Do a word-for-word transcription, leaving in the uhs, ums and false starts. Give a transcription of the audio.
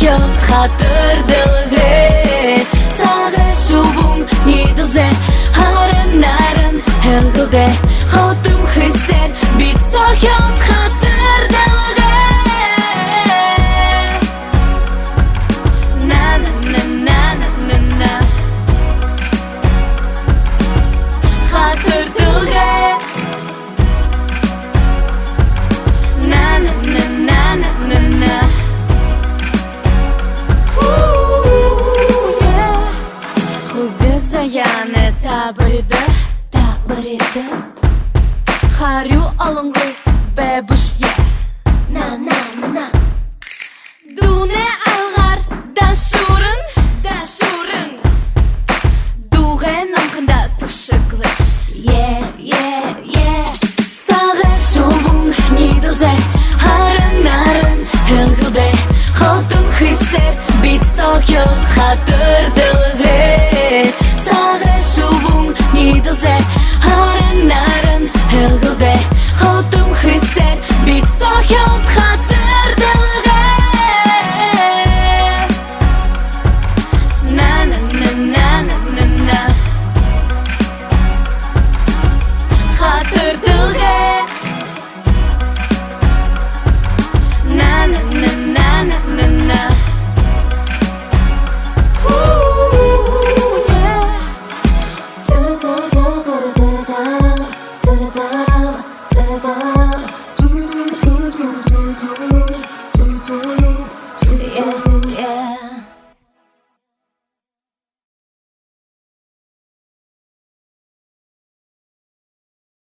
Хатар дэлгэй. Сагай шубуун нидэлзээ, һаран наран һэлгэлдээ. Холтом хэсээр бидэ соохёод хатар дэлгэй. На-на-на-на-на-на. Хатар дэлгэй. На-на-на-на-на-на. Хуу-я. Хуби заяанай табарида, табарида. Харюу олонгүй байбашье. На-на-на-на. Дуунай алгаар дашууран, дашууран. Дуугай номхондо түшэглэш. Е, е, е. Сагай шубуун нидэлзээ, һаран наран һэлгэлдээ. Холтом хэсээр бидэ соохёод хатар